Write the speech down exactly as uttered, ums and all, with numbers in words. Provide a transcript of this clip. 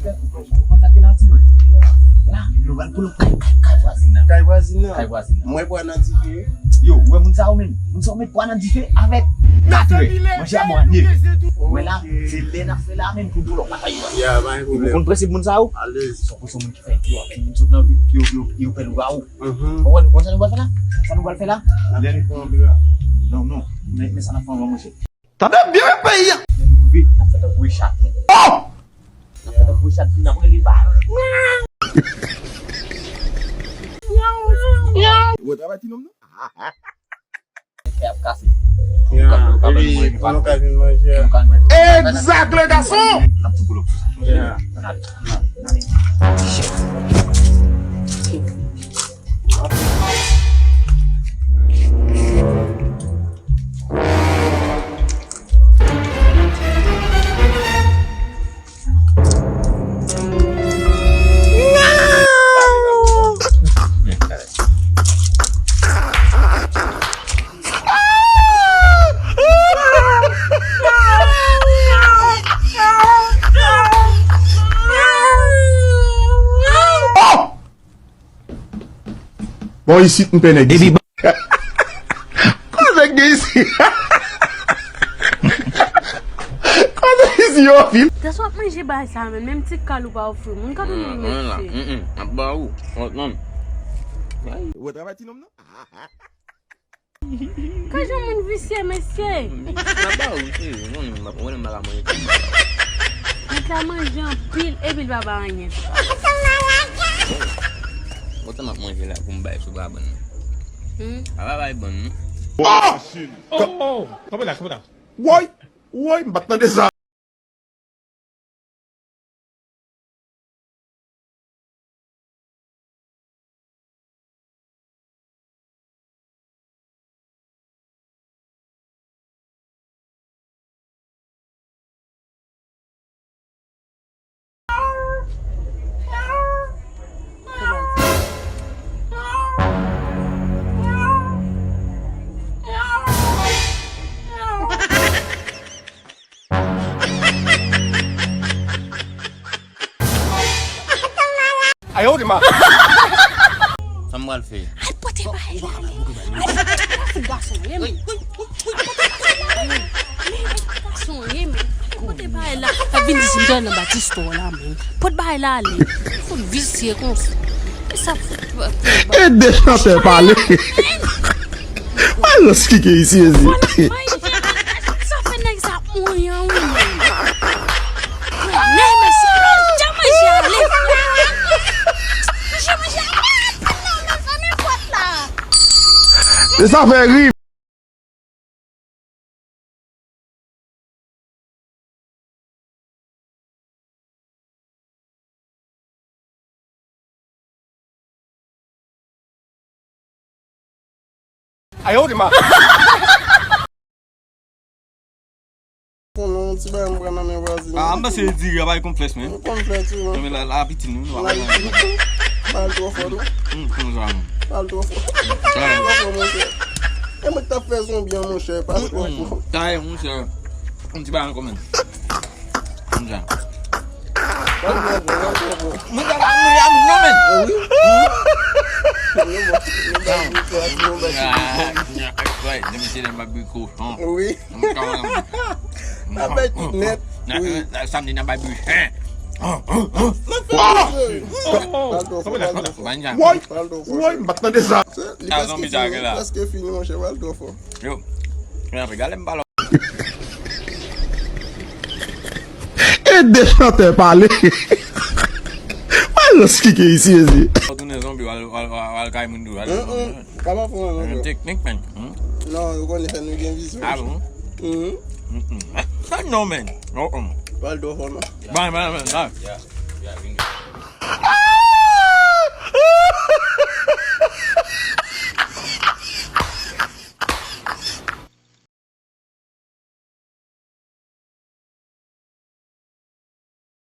Ou konn sa k gen la, ti non? La, nou pral pull up kay, kay, kay vwazin nan. Kay vwazin nan. Kay vwazin nan. Mwen pral nan dife. Yo, ou wè moun sa yo menm? Moun sa yo met pwa nan dife avèk kat lè. Manje a mwannen. Ou wè la, se lè n ap fè la menm pou dolo batay yo. Ya, pa gen pwoblèm. Ou konn prensip moun sa yo? Alèz. Se yon moun ki fè yo, yo, yo, yo pè lougawou. Mhm. Ou konprann, ou konn sa nou pral fè la? Sa nou pral fè la? Lè n... Non, non. Men, men sa n ap fè anvan, monchè. Tande byen, peyi a. Lè nou rive, n ap fè tankou Richard, men. Oh! N ap fè tankou Richard, n ap rele ba. Ou travay ti nonm nan? Kè ap kase. Ya, epi pou nou ka jwenn manje a. Exact, le garçon! N ap tou pull up sou sa. Ya. N ale, n ale, n ale. Bon, isit m pè nèg isit. Koze k gen isit? Koze isit yo fil. Gason ap manje bagay sa menm, menm ti kal ou pa ofri moun, gad yon moun mesye. Ap ba ou, frantman. Ou wè travay ti nonm nan? Ka jan moun visye, mesye. Nèg la manje anpil epi l pa bay anyen. Bon, tan m ap manje la pou m bay sou pa bann nan. Hmm? A pa bay bann non. Oh! Kanpe la, kanpe la. Woy! Woy, m pa t tande sa. Ayo, di ma. Sa m pral fè? Al pote bagay la ale. Al pote bagay la ale. Gason ye, men. Al pote bagay la ale. Men, gason ye, men. Al pote bagay la. Sa vin di si m nan batistò la, men. Pot bagay la ale. Fout visye konsa. E sa fout. E de chantè pale. Wè lòs ki gen isi, ezi. Sa fè nèg sa ap mouri an wi menm. Men mesye, jan manje ale. Jan manje ale. Mezanmi, pòt la. E sa fè ri. Ayo, di ma. Konnen yon ti bagay m pran nan men vwazin. Ah, m panse diri a bay konplèks, men. Konplèks, wi. Non, men la, la piti, nou, nou. La piti. Bal twò fò, non? Hum, konn sa, non. Bal twò fò. Bal twò fò, monchè. E mwen k t ap fè zonbi an, monchè, pa twò fò. Tayè, monchè. Yon ti bagay ankò, men. Konn sa. Bal twò fò, bal twò fò. Mwen ta pa mwen ya non, men. Wi. Wi. N ap bay tout nèt. Wi. Samdi nan bay bri. Woy! Woy! M pa t tande sa. Li prèske fini, li prèske fini, monchè, pral twò fò. Yo, men apre gade m pale. E de chantè pale. Wè lòs ki gen isi, ezi. Ou tounen zonbi, w al, w al, w al, w al kay moun tou, w al. Ka pa fè anyen, non. Teknik, men. Non, yo konnen fè nou gen vizyon. Ah bon? Mhm. Sa non, men. Oh, oh. Pral twò fò, non. Bay, bay, bay, bay.